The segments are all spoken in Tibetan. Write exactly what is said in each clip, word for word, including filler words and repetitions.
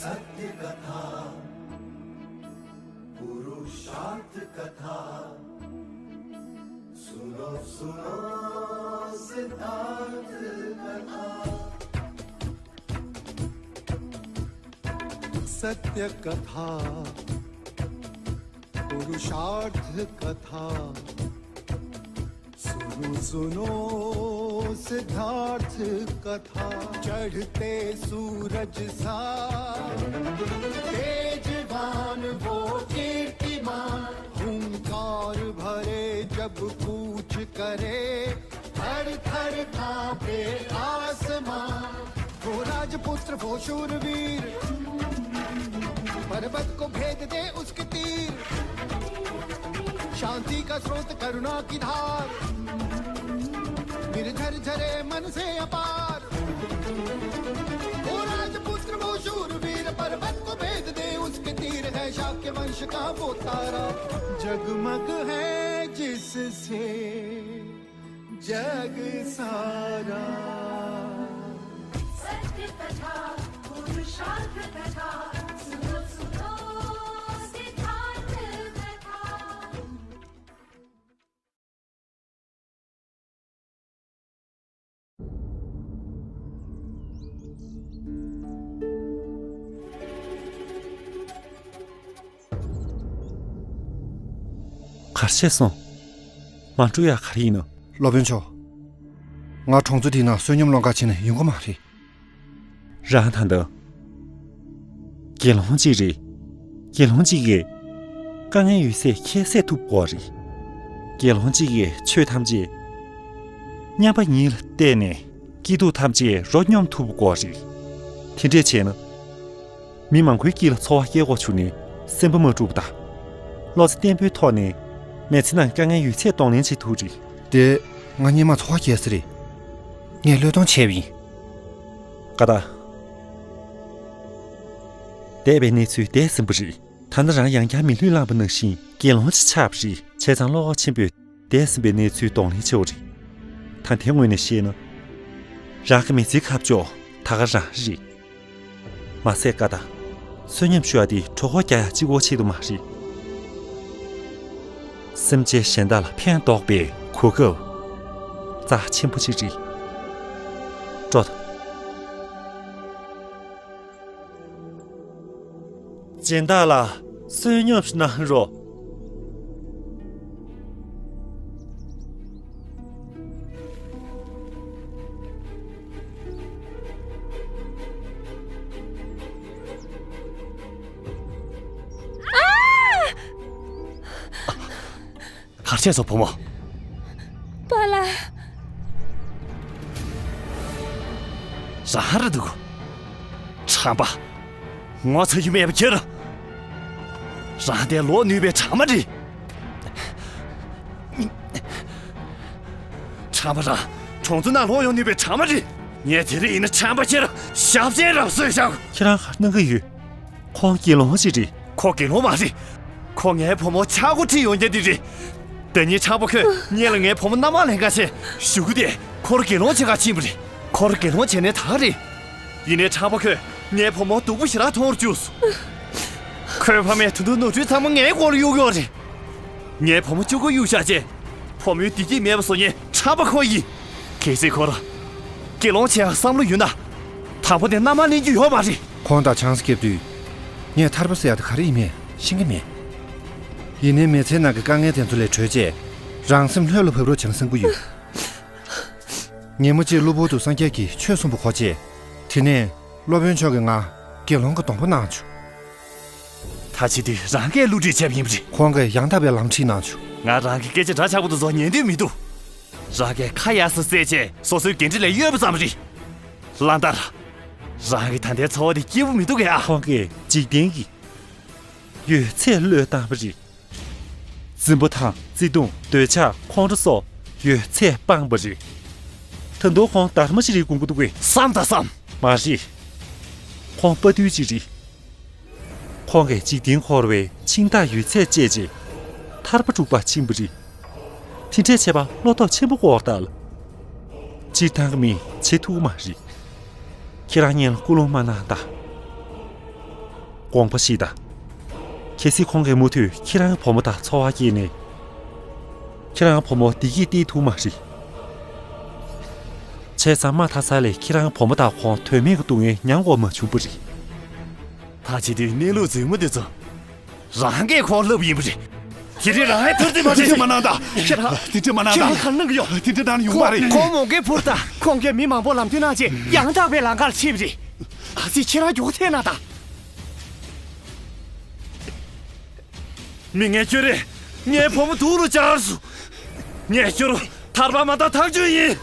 सत्य कथा, पुरुषार्थ कथा। सुनो, सुनो, सिद्धार्थ कथा। सत्य कथा, पुरुषार्थ कथा। सुनो, सुनो, सिद्धार्थ कथा। चढ़ते सूरज सा तेजवान वो कीर्तिमान, हुंकार भरे जब कूच करे, थर थर कांपे आसमां। वो राजपुत्र, वो शूरवीर, पर्वत को भेद दे उसके तीर। शांति का स्रोत, करुणा की धार, निर्झर झरे मन से अपार। वो राजपुत्र, वो शूरवीर, पर्वत को भेद दे उसके तीर। है शाक्य वंश का वो तारा, जगमग है जिससे जग सारा। सत्य कथा, पुरुषार्थ कथा, सुनो, सुनो, सिद्धार्थ कथा। གར་ཆས་སོང་། མ་འགྲོ་ཡག་ག་རེ་ཡིན་ནམ། སློབ་དཔོན་མཆོག་ང་གྲོང་ཚོ་འདིའི་ནང་བསོད་སྙོམས་སློང་ག་ཕྱིན་ན་ཡོང་གི་མ་རེད། རང་ད་ལྟ་དགེ་སློང་གཅིག་རེད། དགེ་སློང་གཅིག་གིས་དཀའ་ངལ་ཡོད་ཚད་ཁྱད་བསད་ཐུབ་དགོས་རེད། དགེ་སློང་གཅིག་གིས་ཆོས་ཐམས་ཅད་མཉམ་པ་ཉིད་ལ་བལྟས་ནས་སྐྱིད་སྡུག་ཐམས་ཅད་རོ་སྙོམས་ཐུབ་དགོས་རེད། དེ་འདྲས་བྱས་ན། མི་མང་པོའི་དཀྱིལ་ལ་འཚོ་བ་སྐྱེལ་དགོས་བྱུང་ནས་སེམས་པ་མ་འཁྲུགས་པ་དང་། བློ་རྩེ་བརྟན་པོའི་ཐོག་ནས་མི་ཚེ་ནང་དཀའ་ངལ་ཡོད་ཚད་གདོང་ལེན་བྱེད་ཐུབ་རེད། དེ་ང་སྔོན་མ་འཚོ་བ་སྐྱེལ་ས་རེད། ངས་བློས་གཏོང་བྱས་པ་ཡིན། ཀ་ད། འདས་པའི་གནས་ཚུལ་འདས་ཟིན་པ་རེད། ད་ནི་རང་ཡང་བསྐྱར་མི་ལུས་བླངས་པ་ནང་བཞིན་དགེ་སློང་ཅིག་ཆགས་པ་རེད། བྱས་ཙང་བློ་ཁོག་ཆེན་པོས་འདས་ཟིན་པའི་གནས་ཚུལ་གདོང་ལེན་བྱེད་དགོས་རེད། ད་དེ་ངོས་ནས་བཤད་ན། རང་གི་མི་ཚེའི་ཁ་ཕྱོགས་ད་ག་རང་རེད། མ་ཟད་ཀ་ད། བསོད་སྙོམས་ཞུ་བ་དེ་གྲོད་ཁོག་རྒྱག་ཡག་གཅིག་པོ་ཆེད་དུ་མ་རེད། སེམས་ཅན་གཞན་དག་ལ་ཕན་འདོགས་པའི་གོ་སྐབས་རྩ་ཆེན་པོ་ཅིག་རེད། སྤྲོ་ད། སྦྱིན་བདག་ལགས། བསོད་སྙོམས་གནང་རོགས། གར་ཆས་སོང་བུ་མོ། པཱ་ལགས། རང་རེད་འདུག་ཁྲམ་པ། ངོ་ཚ་རྒྱུ་མེད་པ་ཁྱེར། རང་དེ་ལོག་ནུས་པའི་གྲང་མོ་རེད། ཁྲམ་པ་རང་གྲོང་ཚོ་ནང་ལོག་ཡོང་ནུས་པའི་གྲང་མོ་རེད། ངས་དེ་རིང་ཡིན་ན་ཁྲམ་པ་ཁྱེར་ཞབས་ཆེན་རབ་གསོས་བཞག་ཁྱེད་རང་ག་རེ་གནང་གི་ཡོད། ཁོང་དགེ་སློང་ཞིག་རེད། ཁོ་དགེ་སློང་མ་རེད། ཁོ་ངའི་བུ་མོ་ཆག་སྒོ་ཁྲིད་ཡོང་མཁན་དེ་རེད། ད་ནི་ཁྲམ་པ་ཁོས་ངེད་ལ་ངའི་བུ་མོ་མནའ་མ་ལེན་ག་ཆེད་ཞུ་གི་དེ་ཁོ་རང་དགེ་སློང་བྱེད་ག་ཕྱིན་པ་རེད། ཁོ་རང་དགེ་སློང་བྱས་ནས་ད་ག་རེད། ཡིན་ནའི་ཁྲམ་པ་ཁོས་ངའི་བུ་མོ་སྡུག་པོ་ཞེ་དྲག་མཐོང་བར་བཅུག་ཁོའི་ཕ་མས་ད་དུང་ནོར་འཁྲུལ་ཚང་མ་ངའི་མགོ་ལ་གཡུག་ཡོད་རེད། ངའི་བུ་མོ་གཅིག་པོ་གཡུག་བཞག་རྗེས། བུ་མོའི་བདེ་སྐྱིད་མེད་པ་བཟོ་མཁན་ཁྲམ་པ་ཁོ་ཡིན། གལ་སྲིད་ཁོ་རང་དགེ་སློང་བྱེད་ཡག་བསམ་བློ་ཡོད་ན། དང་པོ་དེ་མནའ་མ་ལེན་རྒྱུ་ཡོད་མ་རེད། ཁོང་དང་ཆང་ས་བརྒྱབ་དུས། ངས་ཐར་པ་ཟེར་ཡག་དེ་ག་རེ་ཡིན་མིན་ཤེས་ཀྱི་མེད། ཡིན་ནའི་མི་ཚེའི་ནང་གི་དཀའ་ངལ་དེ་ཚོ་ལས་གྲོལ་རྗེས། རང་སེམས་ལྷོད་ལ་བབས་རོགས་བྱས་ན་བསམ་གྱི་ཡོད། ཉིན་མོ་གཅིག་གློ་བུར་དུ་སངས་རྒྱས་ཀྱིས་ཆོས་གསུངས་པ་གོ་རྗེས། དེ་ནས་སློབ་དཔོན་མཆོག་གིས་ང་དགེ་སློང་གི་སྡོང་པོ་གནང་བྱུང་། ད་ཅི་དེ་རང་གིས་བསླུ་བྲིད་བྱས་པ་ཡིན་པ་རེད། ཁོང་གིས་ཡང་དག་པའི་ལམ་ཁྲིད་གནང་བྱུང་། ང་རང་གི་སྐད་ཆ་འདྲ་ཆགས་པོ་དེ་ཚོ་ཉན་འདོད་མི་འདུག་རང་གིས་ཁ་ཡར་སེ་བཟས་བྱས་སོ་སོའི་འགན་འཁྲི་ལས་གཡོལ་བ་ཙམ་རེད། གླང་དར། རང་གི་ད་ལྟའི་འཚོ་བ་དེ་སྐྱིད་པོ་མི་འདུག་གས་ཨ། ཁོང་གིས་འཇིག་རྟེན་གྱི་ཡོད་ཚད་བློས་བཏང་བ་རེད། འཛིན་པ་དང་བརྩེ་དུང་འདོད་ཆགས་ཁོང་ཁྲོ་སོགས་ཡོད་ཚད་སྤངས་པ་རེད། ད་དུང་ཁོང་སྡར་མ་ཅིག་རེད་དགོངས་ཀྱི་འདུག་གས། བསམ་དང་བསམ། མ་རེད། ཁོང་དཔའ་རྟུལ་ཅིག་རེད། ཁོང་གིས་འཇིག་རྟེན་འཁོར་བའི་འཆིང་ཐག་ཡོད་ཚད་བཅད་རྗེས། ཐར་པ་སྒྲུབ་པར་ཕྱིན་པ་རེད། དེ་འདྲས་བྱས་པ་བློ་སྟོབས་ཆེན་པོ་དགོས་ད་ལ། སྤྱིར་བཏང་གི་མིས་བྱེད་ཐུབ་ཀྱི་མ་རེད། ཁྱེད་རང་ངེད་ལ་སྐུལ་སློང་མ་གནང་དང་། དགོངས་པ་བཞེས་དང་། གལ་སྲིད་ཁོང་གིས་མུ་མཐུད་ཁྱེད་རང་བུ་མོ་དང་འཚོ་བ་སྐྱེལ་ནས། ཁྱེད་རང་བུ་མོ་བདེ་སྐྱིད་གཏད་ཐུབ་མ་རེད། བྱས་ཙང་མ་མཐའ་ས་ལས་ཁྱེད་རང་བུ་མོ་དང་ཁོང་དོན་མེད་ཀྱི་སྡུག་བསྔལ་མྱངས་དགོས་མ་བྱུང་བ་རེད། ད་བྱེད་དུས་གནས་ལུགས་རྫུན་མ་འདི་ཚོ། རང་གིས་ཁོང་བསླབས་ཡིན་པ་རེད། དེ་རིང་རང་ཨེ་ཐུར་དེ་མ་དེ་འདྲ་མ་གནང་ད། ཁྱེད་རང་། དེ་འདྲ་མ་གནང་ད། ཁྱེད་རང་ག་རེ་གནང་གི་ཡོད། དེ་འདྲ་གནང་ན་ཡོང་མ་རེད། ཁོང་མོ་གའི་བུར་ད་ཁོང་གིས་མི་མང་པོ་ལམ་སྟོན་གནང་རྗེས་ཡང་དག་པའི་ལམ་ཁར་ཕྱིན་པ་རེད། ཨ་ཙི་ཁྱེད་རང་མགྱོགས་ཐལ་གནང་ད། མི་ངན་ཁྱོད་རེད། ངའི་བུ་མོ་སྡུག་རུ་བཅར་སོང་། ངས་ཁྱོད་རུ་ཐར་པ་མ་ད་ཐག་གཅོད་ཡིན།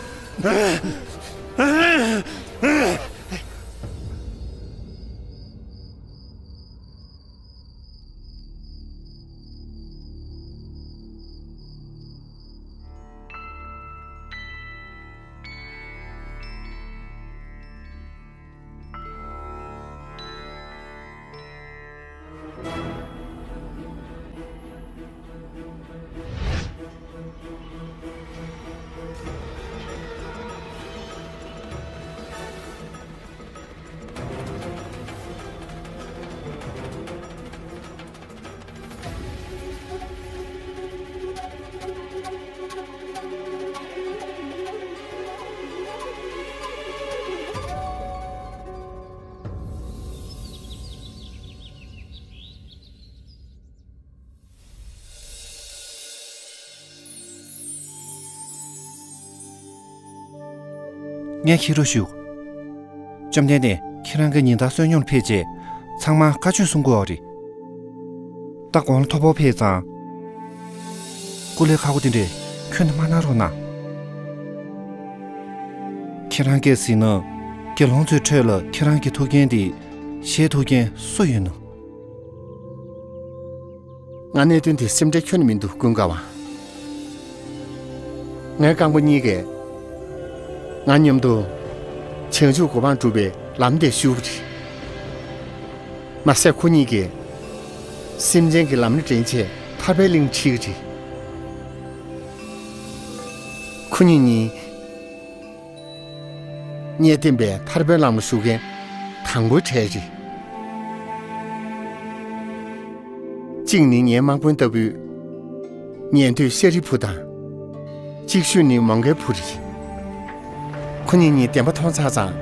ངས་ཁྱེད་རུ་ཞུ། བཅོམ་ལྡན་འདས་ཁྱེད་རང་གི་ཉིན་ལྟར་བསོད་སྙོམས་ཕེབས་རྗེས་ཚང་མ་བཀའ་ཆོས་གསུང་དགོས་པ་རེད། ད་དགོང་ལ་ཐོ་ཕོག་ཕེབས་ཙང་། སྐུ་ལས་ཁག་པོ་དེ་འདྲས་ཁྱོན་ནས་མ་གནང་རོགས་གནང་། ཁྱེད་རང་གིས་གཟིགས་ན་དགེ་སློང་ཚོའི་ཁྲོད་ལ་ཁྱེད་རང་གི་ཐུགས་འགན་དེ་བཞེས་ཐུབ་མཁན་སུ་ཡོད་ན། ང་གནད་དོན་དེ་སེམས་ཁྲལ་ཁྱོན་ནས་མི་འདུག་ཀུན་དགའ་བ། ངའི་རྐང་པ་གཉིས་ཀས་ང་མཉམ་དུ་བྱང་ཆུབ་གོ་འཕང་སྒྲུབ་པའི་ལམ་དེ་ཞུགས་པ་རེད། མ་ཟད་ཁོ་གཉིས་ཀས་སེམས་ཅན་གྱི་ལམ་སྣེ་འདྲེན་ཆེད་ཐར་པའི་གླིང་ཁྲིད་ཀྱི་རེད། ཁོ་གཉིས་གཉིས། ངས་བསྟན་པའི་ཐར་པའི་ལམ་ལ་ཞུགས་མཁན་དང་པོའི་གྲས་རེད། གཅིག་ནི་ངའི་དམག་དཔོན་ལྟ་བུའི་ཉན་ཐོས་ཤཱ་རིའི་བུ་དང་། གཅིག་ཤོས་ནི་མོའུ་འགལ་བུ་རེད། ཁོ་གཉིས་གཉིས་བདེན་པ་མཐོང་ཚར་ཙང་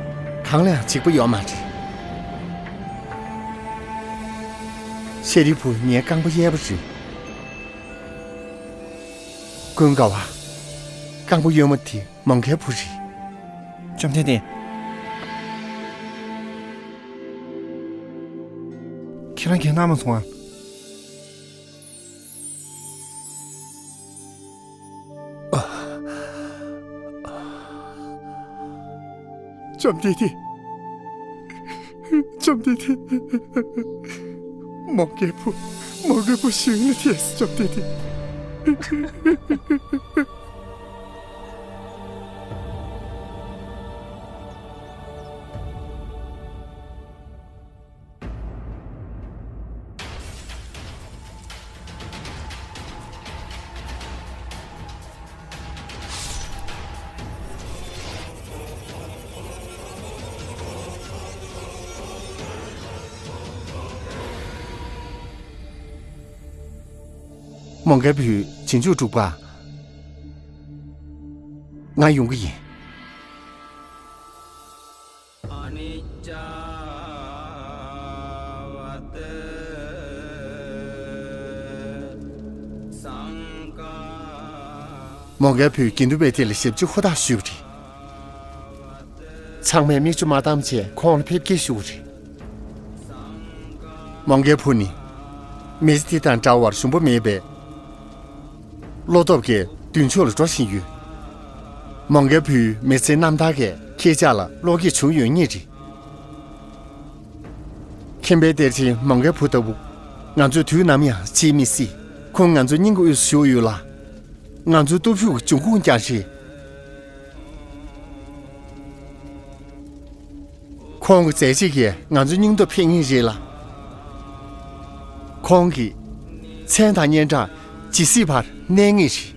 གང་ལའང་འཇིགས་པ་ཡོད་མ་རེད། ཤཱ་རིའི་བུ་ངའི་རྐང་པ་གཡས་པ་རེད། ཀུན་དགའ་བ། རྐང་པ་གཡོན་མ་དེ་མོའུ་འགལ་བུ་རེད། བཅོམ་ལྡན་འདས། ཁྱེད་རང་གིས་གནང་མ་སོང་ཨ། བཅོམ་ལྡན་འདས། བཅོམ་ལྡན་འདས། མོའུ་འགལ་བུ། མོའུ་འགལ་བུ་ཞིང་ལ་ཐལ་སོང་། བཅོམ་ལྡན་འདས། མོའུ་འགལ་བུས་རྗེས་འཇུག་སྒྲུབ་ག་ང་ཡོང་གི་ཡིན། མོའུ་འགལ་བུས་དགེ་འདུན་པའི་སྡེ་ལ་ཞབས་ཕྱི་ཧུར་ཐག་ཞུས་པ་རེད། ཚང་མས་མིག་ཆུ་མ་བཏང་བྱས་ཁོང་ལ་ཕེབས་སྐྱེལ་ཞུ་བ་རེད། མོའུ་འགལ་བུ་ནི་མི་ཚེ་འདི་དང་འདྲ་བར་ཞུམ་པ་མེད་པའི་བློ་སྟོབས་ཀྱིས་མདུན་ཕྱོགས་ལ་འགྲོ་བཞིན་ཡོད། མོའུ་འགལ་བུའི་མི་ཚེའི་རྣམ་ཐར་གྱིས་ཁྱེད་ཅག་ལ་བློ་སྐྱེད་བྱུང་ཡོད་ངེས་རེད། མཁན་པོའི་གཏེར་ཆེན་མོའུ་འགལ་བུ་ལྟ་བུ། ང་ཚོས་དུས་ནམ་ཡང་བརྗེད་མི་སྲིད། ཁོང་ང་ཚོའི་སྙིང་གི་དབུས་སུ་བཞུགས་ཡོད་ལ། ང་ཚོའི་སྟོབས་ཤུགས་ཀྱི་འབྱུང་ཁུངས་ཀྱང་རེད། ཁོང་གི་མཛད་རྗེས་ཀྱིས་ང་ཚོའི་སྙིང་སྟོབས་འཕེལ་ངེས་རེད་ལ། ཁོང་གི་མཚན་དང་སྙན་གྲགས་ཇི་སྲིད་བར་གནས་ངེས་རེད།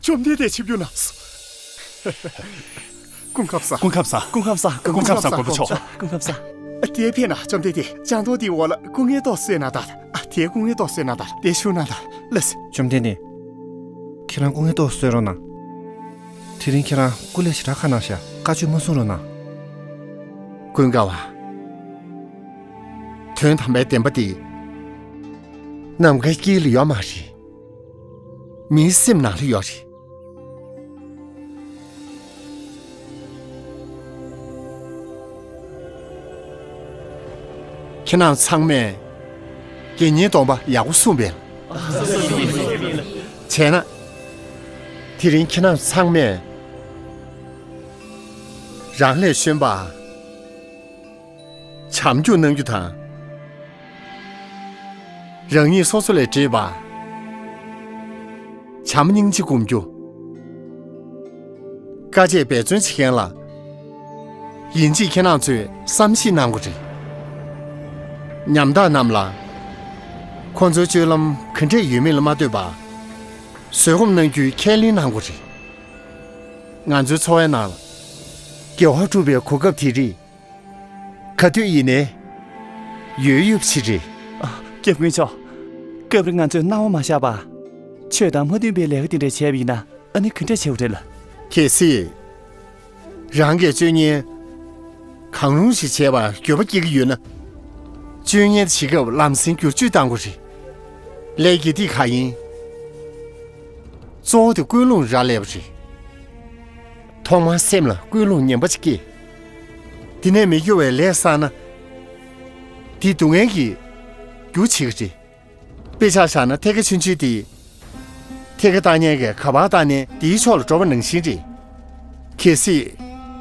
བཅོམ་ལྡན་འདས་ཆིབས་བསྒྱུར་གནང་། སྐུ་ཁམས་བཟང་། སྐུ་ཁམས་བཟང་། སྐུ་ཁམས་བཟང་། སྐུ་ཁམས་བཟང་། སྐུ་ཁམས་བཟང་། གོ་བ་ཆོག་སྐུ་ཁམས་བཟང་། དེ་ཕེབས་ན་བཅོམ་ལྡན་འདས་ལྕང་ཏོག་དེའི་འོག་ལ་སྐུ་ངལ་ཏོག་གསོས་ན་ད། དེ་སྐུ་ངལ་ཏོག་གསོས་ན་ད། དེ་བཞུགས་ན་ད། ལགས་སེ། བཅོམ་ལྡན་འདས། ཁྱེད་རང་སྐུ་ངལ་ཏོག་གསོས་རོགས་གནང་། དེ་རིང་ཁྱེད་རང་སྐུ་ལས་ཞེ་དྲག་ཁག་གནང་ཤག་བཀའ་ཆོས་མ་གསུང་རོགས་གནང་། ཀུན་དགའ་བ། དོན་དམ་པའི་བདེན་པ་དེ་ནམ་མཁའི་དཀྱིལ་ལ་ཡོད་མ་རེད། མིའི་སེམས་ནང་ལ་ཡོད་རེད། ཁྱེད་རང་ཚང་མས་དགེ་བསྙེན་སྡོམ་པ་ཡག་པོ་སྲུངས་པས། བྱས་ན། དེ་རིང་ཁྱེད་རང་ཚང་མས་རང་ལས་གཞོན་པ་བྱམས་སྐྱོང་གནང་རྒྱུ་དང་། རང་ཉིད་སོ་སོ་ལས་བགྲེས་པ་བྱམས་སྙིང་རྗེ་སྒོམ་རྒྱུ། དཀའ་སྤྱད་འབད་བརྩོན་བྱེད་མཁན་ལ་ཡིན་གཅིག་ཁྱེད་རང་ཚོས་བསམ་ཤེས་གནང་དགོས་རེད། ཉམ་ཐག་རྣམས་ལ་ཁོང་ཚོའི་སྤྱོད་ལམ་ག་འདྲས་ཡོད་མེད་ལ་མ་ལྟོས་པར་བཟོད་སྒོམ་གནང་རྒྱུའི་ཁས་ལེན་གནང་དགོས་རེད། ང་ཚོའི་འཚོ་བའི་ནང་ལ་དགེ་བ་སྒྲུབ་པའི་གོ་སྐབས་དེ་རིགས་ག་དུས་ཡིན་ནའི་ཡོད་ཡོད་པ་ཞིག་རེད། ཨ། སྐྱབས་མགོན་མཆོག་སྐབས་རེ་ང་ཚོས་སྣང་བ་མ་ཤར་བར་ཆོས་དང་མ་མཐུན་པའི་ལས་ཀ་དེ་འདྲ་བྱས་པ་ཡིན་ན་ཨ་ནི་ག་འདྲ་བྱེད་དགོས་རེད་ལ། གལ་སྲིད་རང་གིས་སྤྱོད་ངན་གང་རུང་ཞིག་བྱས་པར་འགྱོད་པ་སྐྱེ་གི་ཡོད་ན། སྤྱོད་ངན་བྱེད་སྐབས་ལམ་སེང་བསྒྱུར་བཅོས་གཏང་དགོས་རེད། ལས་དགེ་སྡིག་གང་ཡིན། གཙོ་བོ་དེ་ཀུན་སློང་རག་ལས་པ་རེད། ཐོག་མར་སེམས་ལ་ཀུན་སློང་ངན་པ་ཅིག་སྐྱེས། དེ་ནས་མི་དགེ་བའི་ལས་བསགས་ན། དེ་སྡུག་བསྔལ་གྱི་རྒྱུ་བྱེད་ཀྱི་རེད། དཔེ་ཆ་བཞག་ན་ཐད་ཀ་ཆུང་ཆུང་དེ། ཐད་ཀ་བཏང་མཁན་གྱིས་ག་པར་བཏང་ནས་དེའི་ཕྱོགས་ལ་འགྲོ་བ་ནང་བཞིན་རེད། གལ་སྲིད་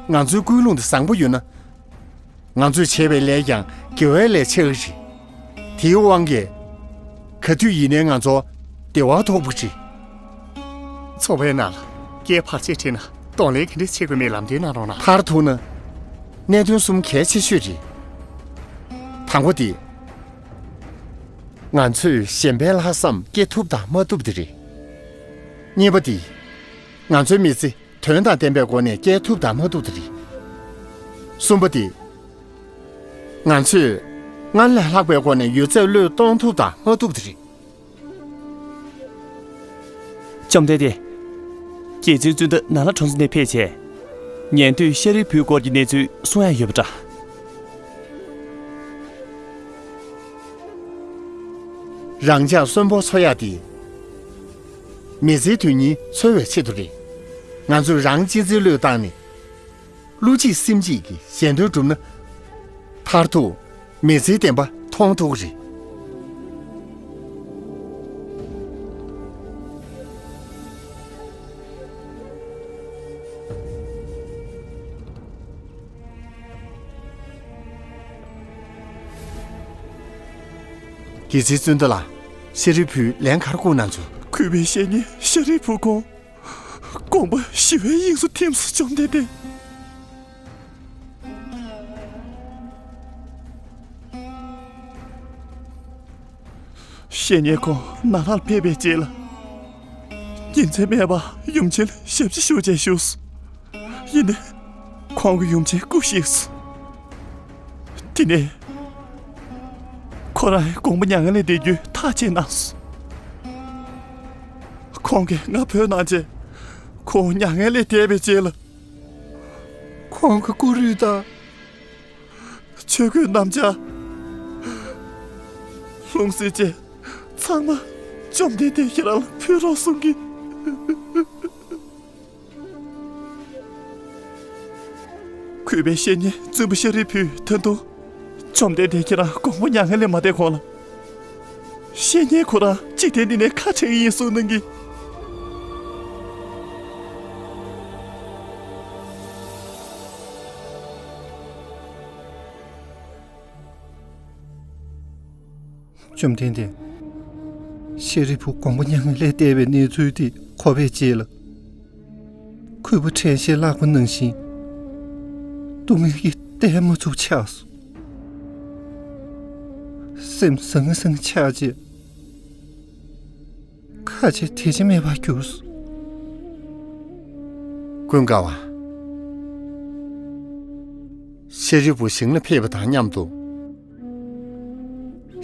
ང་ཚོའི་ཀུན་སློང་དེ་བཟང་པོ་ཡོད་ན། ང་ཚོས་བྱས་པའི་ལས་ཀྱང་དགེ་བའི་ལས་ཆགས་ཀྱི་རེད། དེའི་དབང་གིས་ག་དུས་ཡིན་ནའི་ང་ཚོ་བདེ་བ་ཐོབ་ཀྱི་རེད། ཚོ་པའི་ནང་ལ་སྐྱེས་བར་ཆད་འཕྲད་ན་གདོང་ལེན་ག་འདྲས་བྱེད་དགོས་མེད་ལམ་སྟོན་གནང་རོགས་གནང་། མཐར་ཐུག་ན། གནད་དོན་གསུམ་གལ་ཆེ་ཤོས་རེད། དང་པོ་དེ། ང་ཚོས་གཞན་པའི་ལྷག་བསམ་སྐྱེ་ཐུབ་དང་མ་ཐུབ་དེ་རེད། གཉིས་པ་དེ། ང་ཚོའི་མི་ཚེ་དོན་དང་ལྡན་པའི་སྒོ་ནས་སྐྱེལ་ཐུབ་དང་མ་ཐུབ་དེ་རེད། གསུམ་པ་དེ། ང་ཚོས་སྔར་ལས་ལྷག་པའི་སྒོ་ནས་ཡོད་ཚད་བློས་གཏོང་ཐུབ་དང་མ་ཐུབ་དེ་རེད། བཅོམ་ལྡན་འདས། རྗེ་བཙུན་བཙུན་ད་ནཱ་ལ་གྲོང་ཚོ་ནས་ཕེབས་བྱས། ཉན་ཐོས་ཤཱ་རིའི་བུའི་སྐོར་གྱི་གནས་ཚུལ་གསུང་ཡ་ཡོད་པ་འདྲ། རང་ཅག་གསོན་པོ་འཚོ་ཡག་དེ། མི་ཚེའི་དོན་སྙིང་འཚོལ་བའི་ཆེད་དུ་རེད། ང་ཚོས་རང་གཅེས་འཛིན་བློས་བཏང་ནས། བློ་གཅིག་སེམས་གཅིག་གིས་གཞན་དོན་བསྒྲུབས་ན། མཐར་ཐུག་མི་ཚེའི་བདེན་པ་མཐོང་ཐུབ་ཀྱི་རེད། རྗེ་བཙུན་བཙུན་ད་ལ་ཤཱ་རིའི་བུས་ལན་ག་རེ་བསྐུར་གནང་བྱུང་། གུས་པའི་བཤེས་གཉེན་ཤཱ་རིའི་བུ་ཁོང་། དགོངས་པ་ཞི་བའི་དབྱིངས་སུ་ཐིམ་སོང་། བཅོམ་ལྡན་འདས། བཤེས་གཉེན་ཁོང་ནཱ་ལར་ཕེབས་པའི་རྗེས་ལ། ཉིན་མཚན་མེད་པར་ཡུམ་ཆེན་ལ་ཞབས་ཕྱི་ཞུ་བྱས་བཞུགས་སོ། ཡིན་ནའི། ཁོང་གིས་ཡུམ་ཆེན་སྐུ་གཤེགས་སོ། དེ་ནས། ཁོ་རང་དགོངས་པ་མྱ་ངན་ལས་འདས་རྒྱུའི་ཐག་བཅད་གནང་སོང་། ཁོང་གིས་ང་བོས་གནང་རྗེས། ཁོང་མྱ་ངན་ལས་འདས་པའི་རྗེས་ལ། ཁོང་གི་སྐུ་རུས་དང་། ཆོས་གོས་སྣམ་སྦྱར། ལྷུང་བཟེད་བཅས་ཚང་མ་བཅོམ་ལྡན་འདས་ཁྱེད་རང་ལ་ཕུལ་རོགས་གསུང་གི། གུས་པའི་བཤེས་གཉེན་བཙུན་པ་ཤཱ་རིའི་བུས་ད་དུང་བཅོམ་ལྡན་འདས་ཁྱེད་རང་དགོངས་པ་མྱ་ངན་ལས་མ་འདས་གོང་ལ། བཤེས་གཉེན་ཁོ་རང་འཇིག་རྟེན་འདི་ནས་ཁ་བྲལ་གྱི་ཡིན་གསུངས་གནང་གི། བཅོམ་ལྡན་འདས། ཤཱ་རིའི་བུ་དགོངས་པ་མྱ་ངན་ལས་འདས་པའི་གནས་ཚུལ་དེ་གོ་བའི་རྗེས་ལ། གུས་པ་དྲན་ཤེས་བརླག་པ་ནང་བཞིན། སྡུག་བསྔལ་གྱིས་བསྡད་མ་ཚུགས་ཆགས་སོ། སེམས་ཟང་ཟིང་ཆགས་རྗེས། ཁ་རྗེ་དེ་ཅི་མེད་པར་གྱུར་སོང་། ཀུན་དགའ་བ། ཤཱ་རིའི་བུ་ཞིང་ལ་ཕེབས་པ་དང་མཉམ་དུ།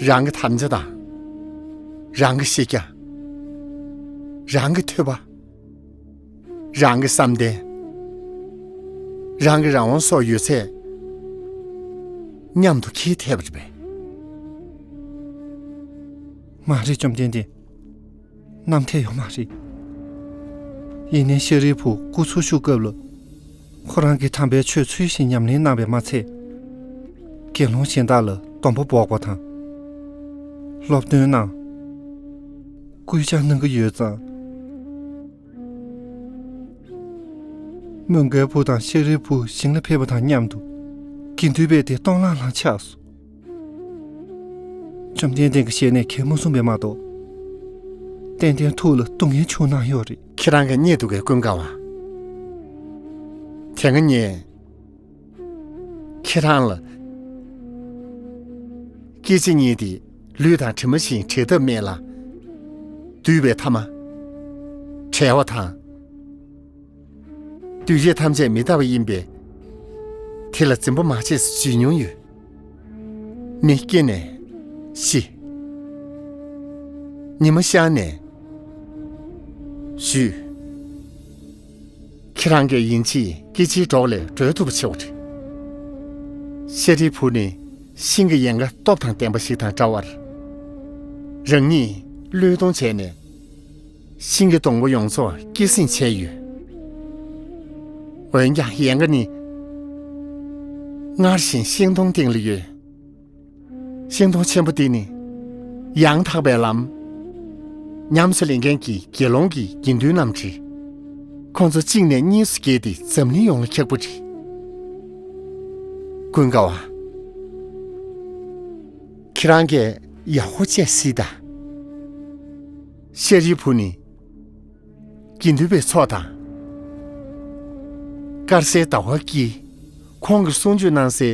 རང་གི་དམ་བཅའ་དང་། རང་གི་ཤེས་རྒྱ། རང་གི་ཐོས་པ། རང་གི་བསམ་གཏན། རང་གི་རང་དབང་སོགས་ཡོད་ཚད་མཉམ་དུ་འཁྱེར་ཐེབས་པ་རེད་པས། མ་རེད། བཅོམ་ལྡན་འདས། རྣམ་ཐར་ཡོད་མ་རེད། ཡིན་ནའི་ཤཱ་རིའི་བུ་སྐུ་འཚོ་བཞུགས་སྐབས་ལ། ཁོ་རང་གིས་དམ་པའི་ཆོས་ཚུལ་བཞིན་ཉམས་ལེན་གནང་བས་མ་ཚད། དགེ་སློང་གཞན་དག་ལ་སྡོམ་པ་འབོགས་པ་དང་། སློབ་སྟོན་གནང་། སྐུལ་ལྕག་གནང་གི་ཡོད་ཙང་། མོའུ་འགལ་བུ་དང་ཤཱ་རིའི་བུ་ཞིང་ལ་ཕེབས་པ་དང་མཉམ་དུ། དགེ་འདུན་པས་དེ་གཏོང་ལང་ལང་ཆགས་སོང་། བཅོམ་ལྡན་འདས་ཀྱི་ཞལ་ནས་གང་མ་གསུངས་པས་མ་གཏོགས། ཏན་ཏན་ཐུགས་ལ་སྡུག་བསྔལ་བྱུང་གནང་ཡོད་རེད། ཁྱེད་རང་གིས་རྙེད་འདུག་གས། ཀུན་དགའ་བ། དེ་སྔ་ངས་ཁྱེད་རང་ལ། སྐྱེ་འཆི་གཉིས་དེ་ལུས་དང་གྲིབ་མ་བཞིན་བྲལ་ཐབས་མེད་ལ། འདུས་པའི་ཐ་མ་བྲལ་བ་དང་། འདུས་བྱས་ཐམས་ཅད་མི་རྟག་པ་ཡིན་པས། དེ་ལ་འཛིན་པ་མ་བྱེད་ཟེར་ཞུས་མྱོང་ཡོད། མི་སྐྱེ་ནས་ཤི། ཉི་མ་ཤར་ནས་ཞུས། ཁྱེད་རང་གིས་ཡིན་ཕྱིན་སྐྱེ་འཆིའི་སྒྲོག་ལས་གྲོལ་ཐུབ་པ་བྱེད་པ་རེད། ཤཱ་རིའི་བུ་ནི་ཤིང་གི་ཡལ་ག་སྟོབས་དང་ལྡན་པ་ཞིག་དང་འདྲ་བར། རང་ཉིད་བློས་གཏོང་བྱས་ནས། ཤིང་གི་སྡོང་པོ་ཡོངས་རྫོགས་སྐྱེད་སྲིང་བྱས་ཡོད། འོན་ཀྱང་ཡལ་ག་ནི་སྔར་བཞིན་ཤིང་སྡོང་སྟེང་ལ་ཡོད། ཤིང་སྡོང་ཆེན་པོ་འདི་ནི་ཡང་དག་པའི་ལམ་ཉམས་སུ་ལེན་མཁན་གྱི་དགེ་སློང་གི་དགེ་འདུན་རྣམས་རེད། ཁོང་ཚོ་གཅིག་ནས་གཉིས་སུ་གྱེས་ཏེ་འཛམ་གླིང་ཡོངས་ལ་ཁྱབ་པ་རེད། ཀུན་དགའ་བ། ཁྱེད་རང་གིས་ཡག་པོ་དཔྱད་གཟིགས་དང་། ཤཱ་རིའི་བུ་ནི་དགེ་འདུན་པའི་ཚོགས་དང་། དཀར་གསལ་ཟླ་བ་དཀྱིལ། ཁོང་གིས་གསུང་ཆོས་གནང་སའི་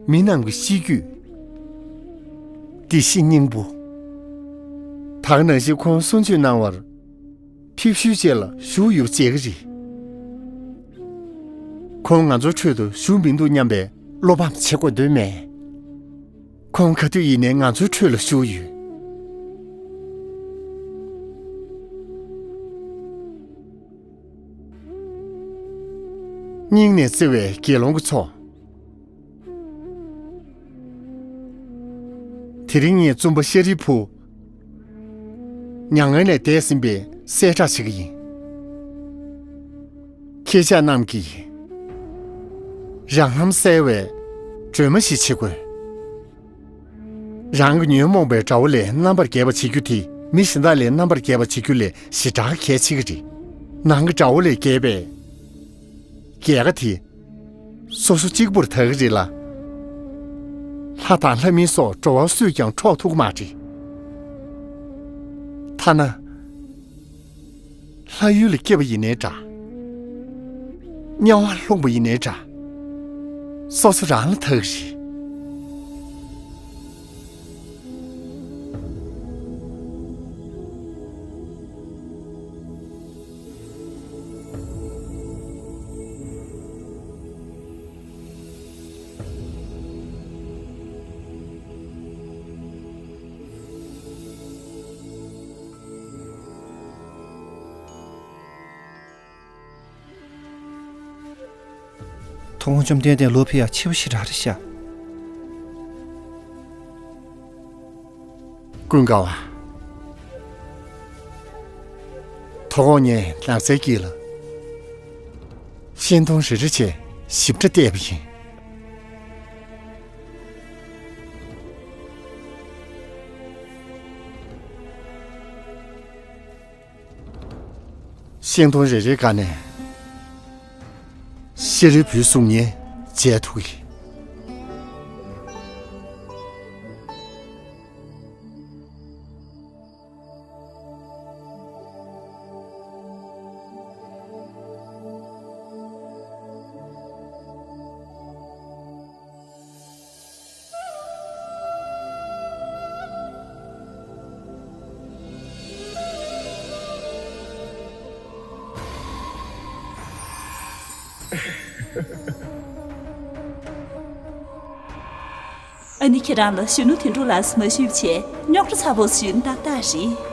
མི་རྣམས་ཀྱི་གཤིས་རྒྱུད། བདེ་སྐྱིད་སྙིང་པོ། ད་ག་ནང་བཞིན་ཁོང་གསུང་ཆོས་གནང་བར་ཕེབས་བཞུད་བཅས་ལ་བཞུགས་ཡོད་ཅེས་ཀྱི་རེད། ཁོང་ང་ཚོའི་ཁྲོད་དུ་བཞུགས་མི་འདུག་སྙམ་པའི་བློ་ཕམ་བྱེད་དགོས་དོན་མེད། ཁོང་ག་དུས་ཡིན་ནའི་ང་ཚོའི་ཁྲོད་ལ་བཞུགས་ཡོད། སྙིང་ནས་བརྩེ་བའི་དགེ་སློང་གི་ཚོགས། དེ་རིང་ངས་བཙུན་པ་ཤཱ་རིའི་བུ་མྱ་ངན་ལས་འདས་ཟིན་པའི་གསལ་བསྒྲགས་བྱེད་ཀྱི་ཡིན། ཁྱེད་ཅག་རྣམས་ཀྱིས་རང་ལམ་གསལ་བའི་སྒྲོན་མ་ཞིག་བྱེད་དགོས། རང་གི་ཉོན་མོངས་པའི་དགྲ་བོ་ལས་རྣམ་པར་རྒྱལ་བར་བྱེད་རྒྱུ་དེ་མི་གཞན་དག་ལས་རྣམ་པར་རྒྱལ་བར་བྱེད་རྒྱུ་ལས་ཞེ་དྲག་གལ་ཆེ་གི་རེད། ནང་གི་དགྲ་བོ་ལས་རྒྱལ་བའི་རྒྱལ་ཁ་དེ་སོ་སོ་གཅིག་པུར་དག་གི་རེད་ལ། ལྷ་དང་ལྷ་མིན་སོགས་འགྲོ་བ་སུས་ཀྱང་འཕྲོག་ཐུབ་ཀྱི་མ་རེད། ཐ་ན། ལྷ་ཡུལ་ལ་སྐྱེས་པ་ཡིན་ནའི་འདྲ། དམྱལ་བར་ལྷུང་པ་ཡིན་ནའི་འདྲ། སོ་སོ་རང་ལ་ཐུག་རེད། དོ་དགོང་བཅོམ་ལྡན་འདས་ལོག་ཕེབས་ཡག་ཕྱི་པོ་ཞེ་དྲག་རེད་ཤག་ཀུན་དགའ་བ། དོ་དགོང་ངས་ནགས་ཚལ་དཀྱིལ་ལ་ཤིང་སྡོང་རེ་རེ་བྱས་ཞིབ་ཕྲ་བལྟས་པ་ཡིན། ཤིང་སྡོང་རེ་རེའི་སྒང་ནས་ཤཱ་རིའི་བུའི་གཟུགས་བརྙན་མཇལ་ཐུབ་ཀྱི། ཨ་ནི་ཁྱེད་རང་ལ་གཞོན་ནུ་དོན་གྲུབ་ལགས་སུ་མ་ཞུས་པ་བྱས། རྙོག་དྲ་ཚ་པོ་ཞིག་ཏག་ཏག་རེད།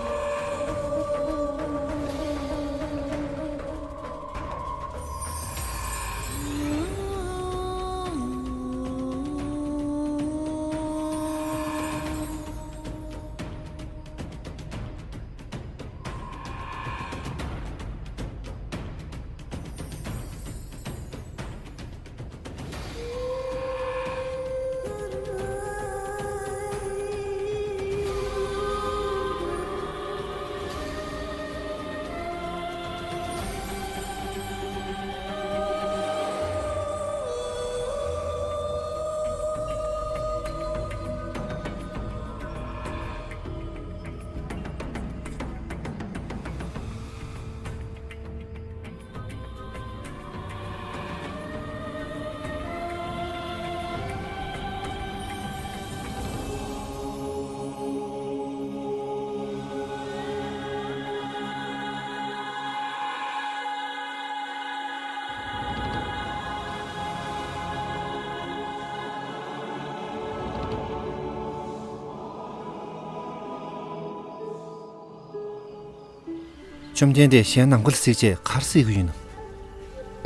བཅོམ་ལྡན་འདས་གཞན་ནང་ཁུལ་གཟིགས་བྱས་ག་རེ་གཟིགས་ཀྱི་ཡོད་ན།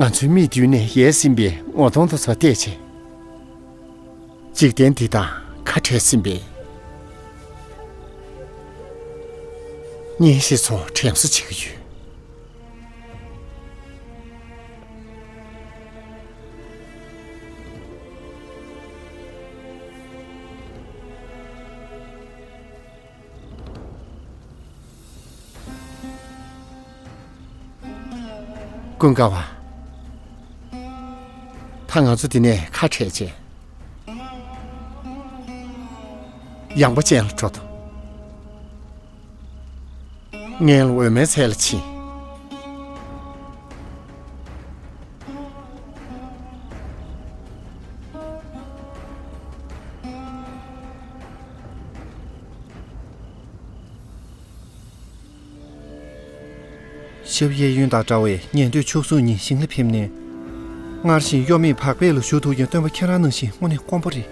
ང་ཚོའི་མིག་མདུན་ནས་ཡལ་ཟིན་པའི་ངོ་གདོང་དེ་ཚོ་བལྟས་བྱས། འཇིག་རྟེན་འདི་དང་ཁ་བྲལ་ཟིན་པའི་གཉེན་བཤེས་ཚོ་དྲན་གསོ་བྱེད་ཀྱི་ཡོད། ཀུན་དགའ་བ། ད་ང་ཚོ་འདི་ནས་ཁ་བྲལ་བྱས། ཡངས་པ་ཅན་ལ་འགྲོ་དང་། མངལ་འོད་མའི་ཚལ་ལ་ཕྱིན། ཞབས་གཡས་གཡོན་དང་འདྲ་བའི་ཉན་ཐོས་མཆོག་ཟུང་གཉིས་ཞིང་ལ་ཕེབས་ནས། སྔར་བཞིན་གཡོ་མེད་བག་ཕེབས་ལ་བཞུགས་འདུག་ཀྱང་སྟོན་པ་ཁྱེད་རང་ནང་བཞིན་དངོས་གནས་དཀོན་པོ་རེད།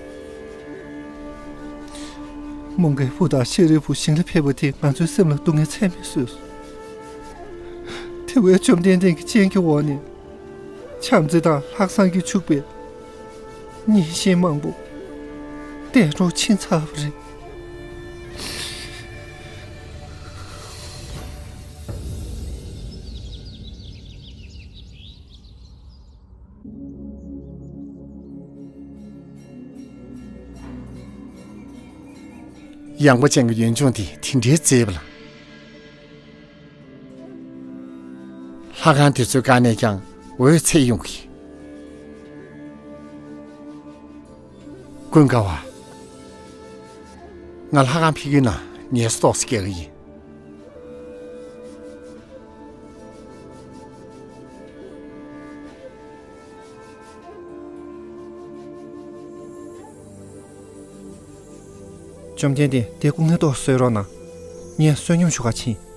མོའུ་འགལ་བུ་དང་ཤཱ་རིའི་བུ་ཞིང་ལ་ཕེབས་པ་དེས་ང་ཚོའི་སེམས་ལ་སྡུག་བསྔལ་ཚད་མེད་བཟོས། དེ་བས་བཅོམ་ལྡན་འདས་ཀྱི་སྤྱན་གྱི་འོག་ནས་བྱམས་བརྩེ་དང་ལྷག་བསམ་གྱིས་ཕྱུག་པའི་གཉེན་བཤེས་མང་པོ་འདས་གྲོངས་ཕྱིན་ཚར་བ་རེད། ཡངས་པ་ཅན་གྱི་ཡུལ་ལྗོངས་འདི་དེ་འདྲའི་མཛེས་པ་ལ། ལྷ་ཁང་དེ་ཚོའི་སྒང་ནས་ཀྱང་འོད་འཚེར་ཡོང་གི། ཀུན་དགའ་བ། ང་ལྷ་ཁང་ཕེབས་ཀྱི་ན་ངལ་གསོ་ཏོག་ཙམ་རྒྱག་གི་ཡིན། བཅོམ་ལྡན་འདས། དེ་སྐུ་ངལ་ཏོག་གསོ་རོགས་གནང་། ངས་བསོད་སྙོམས་ཞུ་ག་ཕྱིན།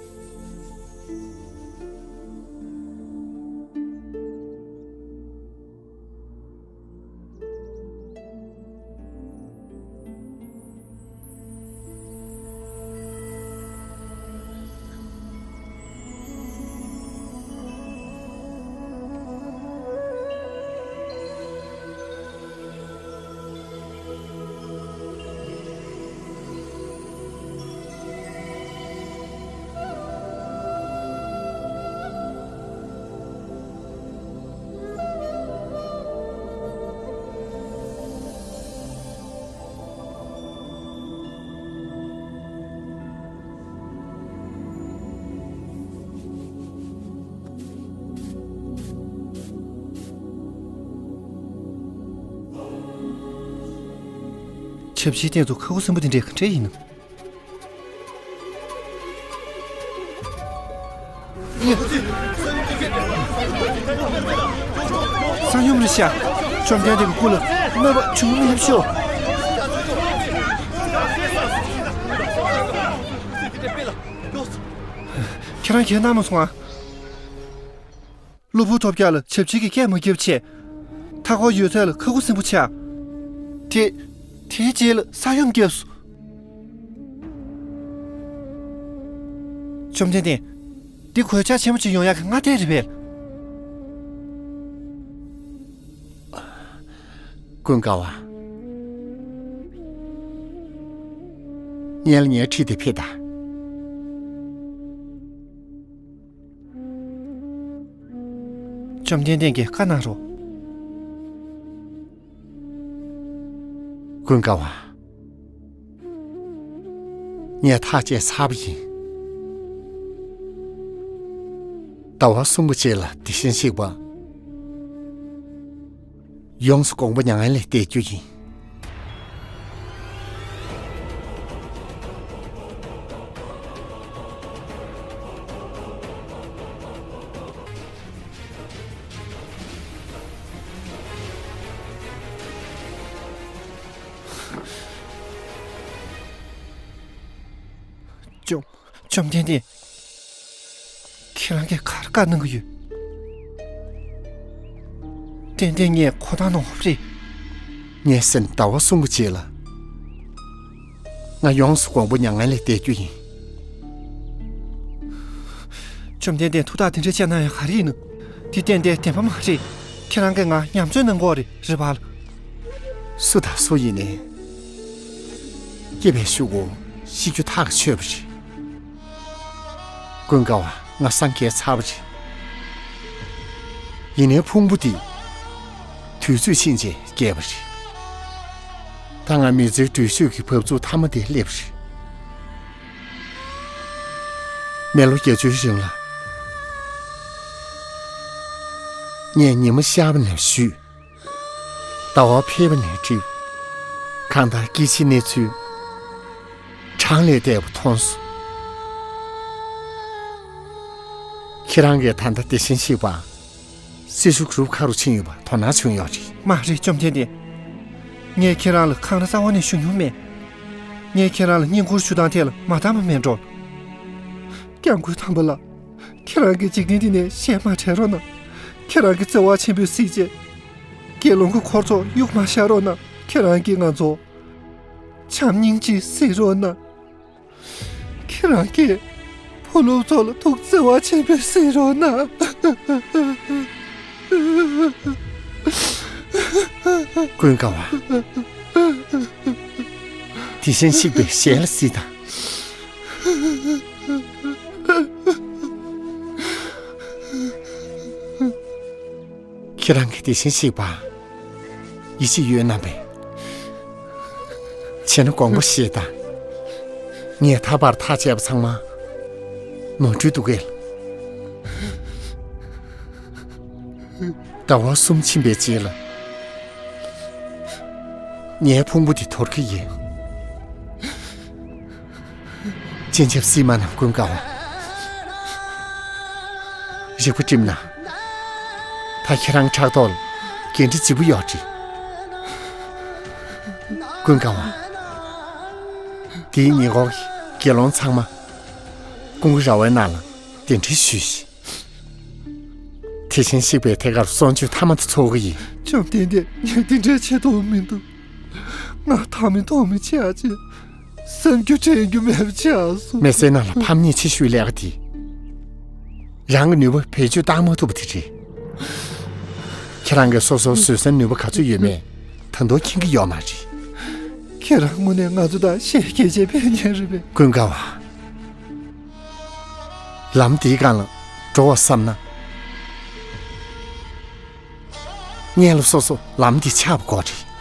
ཆབ་ཆའི་སྟེང་དུ་ཁ་ཁུ་སིམ་པོ་དེ་འདྲས་ག་འདྲས་ཡིན་ནམ། ས་སྙོམས་རེད་ཤག་བཅོམ་ལྡན་འདས་ཀྱི་སྐུ་ལ་གནོད་པ་བྱུང་མི་ཤོག་ཁྱེད་རང་གིས་གནང་མ་སོང་ཨ། གློ་བུར་ཐོལ་རྒྱག་ལ་ཆབ་ཆའི་གི་སྐད་མ་བརྒྱབ་བྱས། མཐའ་འཁོར་ཡོད་ཚད་ལ་ཁ་ཁུ་སིམ་པོ་ཆགས། དེ། དེའི་རྗེས་ལ་ས་ཡོམ་བརྒྱབ་སོང་། བཅོམ་ལྡན་འདས། འདི་གོད་ཆག་ཆེན་པོ་ཅིག་ཡོང་ཡག་གི་སྔ་ལྟས་རེད་པས། ཀུན་དགའ་བ། ངས་ལ་ངའི་ཁྲིད་དེ་ཕེབས་དང་། བཅོམ་ལྡན་འདས་ཀྱིས་བཀའ་གནང་རོགས། ཀུན་དགའ་བ། ངས་ཐག་བཅད་ཚར་བ་ཡིན། ཟླ་བ་གསུམ་པོ་རྗེས་ལ་དེ་བཞིན་གཤེགས་པ། ཡོངས་སུ་དགོངས་པ་མྱ་ངན་ལས་འདས་རྒྱུ་ཡིན། བཅོམ། བཅོམ་ལྡན་འདས། ཁྱེད་རང་གིས་ག་རེ་བཀའ་གནང་གི་ཡོད། ཏན་ཏན་ངས་གོ་བརྡ་གནང་བ་རེད། ངས་ཟེར་ན་ཟླ་བ་གསུམ་པོ་རྗེས་ལ། ང་ཡོངས་སུ་དགོངས་པ་མྱ་ངན་ལས་འདས་རྒྱུ་ཡིན། བཅོམ་ལྡན་འདས་ཐུགས་ཐག་དེ་འདྲ་བཅད་གནང་ཡག་ག་རེ་ཡིན་ནམ། འདི་ཏན་ཏན་བདེན་པ་མ་རེད། ཁྱེད་རང་གིས་ང་ཉམས་ཚོད་གནང་གི་ཡོད་རེད། རེད་པ། སུ་དང་སུ་ཡིན་ནའི། སྐྱེས་པའི་གཞུག་གུ་ཤི་རྒྱུ་ཐག་ཆོད་པ་རེད། ཀུན་དགའ་བ། ང་སངས་རྒྱས་ཚར་བ་རེད། ཡིན་ནའི་ཕུང་པོ་འདི་དུས་ཚོད་ཕྱིན་རྗེས་སྐྱེས་པ་རེད། ད་ང་མི་ཚེའི་འགྲུལ་བཞུད་ཀྱི་བབས་ཚུགས་མཐའ་མ་དེ་སླེབས་རེད། མི་ལོ་བརྒྱད་ཅུའི་རིང་ལ། ངས་ཉི་མ་ཤར་བ་ནས་བཞུད། ཟླ་བ་འཕེལ་བ་ནས་བསྒྲིབས། གང་ལྟར་སྐྱེ་འཆིའི་གནས་ཚུལ་གྲངས་ལས་འདས་པ་མཐོང་སོང་། ཁྱེད་རང་གིས་ད་ལྟ་དེ་བཞིན་གཤེགས་པ། སྲི་ཞུ་གུ་རུབ་ཁ་རུ་ཕྱིན་ཡོད་པ་དོ་སྣང་བྱུང་ཡོད་རེད། མ་རེད། བཅོམ་ལྡན་འདས། ངས་ཁྱེད་རང་ལ་འཁང་ར་རྩ་བ་ནས་ཞུ་མྱོང་མེད། ངས་ཁྱེད་རང་ལ་བསྙེན་བཀུར་ཞུ་སྟངས་ཐད་ལ་མ་དག་པ་མེད་འགྲོ། སྐྱབས་མགོན་དམ་པ་ལགས། ཁྱེད་རང་གིས་འཇིག་རྟེན་འདི་ནས་ཞལ་མ་བྲལ་རོགས་གནང་། ཁྱེད་རང་གི་བརྩེ་བ་ཆེན་པོས་གཟིགས་རྗེས། དགེ་སློང་གི་འཁོར་ཚོགས་གཡུག་མ་བཞག་རོགས་གནང་། ཁྱེད་རང་གིས་ང་ཚོ་བྱམས་སྙིང་རྗེས་གཟིགས་རོགས་གནང་། ཁྱེད་རང་གིས་བུ་སློབ་ཚོ་ལ་ཐུགས་བརྩེ་བ་ཆེན་པོས་གཟིགས་རོགས་གནང་། ཀུན་དགའ་བ། དེ་བཞིན་གཤེགས་པའི་ཞལ་ལ་གཟིགས་དང་། ཁྱེད་རང་གིས་དེ་བཞིན་གཤེགས་པ་ཡིད་ཆེས་ཡོད་རྣམ་པས། བྱས་ན་དགོངས་པ་བཞེས་དང་། ངས་ད་བར་ཐག་བཅད་པ་ཚང་མ་ནོར་འཁྲུལ་འདུག་གས། ཟླ་བ་གསུམ་ཕྱིན་པའི་རྗེས་ལ། ངའི་ཕུང་པོ་འདི་དོར་གྱི་ཡིན། སྤྱན་ཆབ་སྲིད་མ་ནམ་ཀུན་དགའ་བ། རིག་པ་བསྒྲིམས་ན། ད་ཁྱེད་རང་ཕྲག་ཐོག་ལ་འགན་འཁྲི་ལྗིད་པོ་ཡོད་རེད། ཀུན་དགའ་བ། དེའི་ཉེ་འཁོར་གྱི་དགེ་སློང་ཚང་མ་ཀུན་དགའ་ར་བའི་ནང་ལ་གདན་འདྲེན་ཞུས་ཤིག། དེ་བཞིན་གཤེགས་པའི་ཐད་ཀར་གསོལ་མཆོད་ཐ་མ་དེ་ཚོགས་ཀྱི་ཡིན། བཅོམ་ལྡན་འདས། ངས་འདི་འདྲའི་ཆེ་མཐོང་མི་འདུག། ང་ཐག་མི་ཐོག་མི་ཆེ་ཨ་ཅེ། བསམ་རྒྱུ་དྲན་རྒྱུ་མེད་པ་ཆགས་སོང་། མི་ཚེའི་ནང་ལ་ཕམ་ཉེས་ཆེ་ཤོས་ཀླད་ཀ་དེ། རང་གི་ནུས་པ་བེད་སྤྱོད་བཏང་མ་ཐུབ་པ་དེ་རེད། ཁྱེད་རང་གིས་སོ་སོར་བཟོད་བསྲན་ནུས་པ་ག་ཚོད་ཡོད་མེད་ད་དུང་མཁྱེན་གྱི་ཡོད་མ་རེད། ཁྱེད་རང་དངོས་གནས་ང་ཚོ་དང་ཞལ་གྱེས་བྱས་ཕེབས་མཁན་རེད་པས། ཀུན་དགའ་བ། ལམ་འདིའི་སྒང་ལ་འགྲོ་བར་བསམ་ན། སྔོན་ལ་སོ་སོ་ལམ་འདི་ཆགས་པ་དགོས་རེད།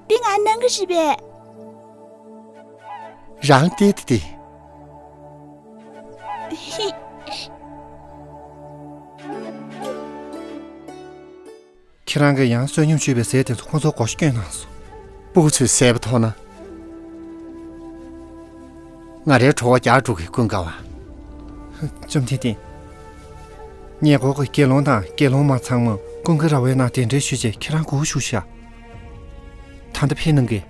འདི་ང་གནང་གི་རེད་པས། རང་བལྟས་ཏེ་བལྟས། ཁྱེད་རང་གིས་ཡང་བསོད་སྙོམས་བཅུག་པའི་ཟས་དེ་ཚོ་ཁོ་ཚོར་བགོ་བཤའ་བསྐྱོན་གནང་སོང་། སྤུ་གུ་ཚོས་ཟས་པ་མཐོང་ན། ང་རའི་གྲོད་ཁོག་རྒྱགས་འགྲོ་གི། ཀུན་དགའ་བ། བཅོམ་ལྡན་འདས། ཉེ་འཁོར་གྱི་དགེ་སློང་དང་དགེ་སློང་མ་ཚང་མ་ཀུན་དགའ་ར་བའི་ནང་གདན་འདྲེན་ཞུས་རྗེས་ཁྱེད་རང་སྒུག་བཞུགས་ཤག། ད་ལྟ་ཕེབས་གནང་གི།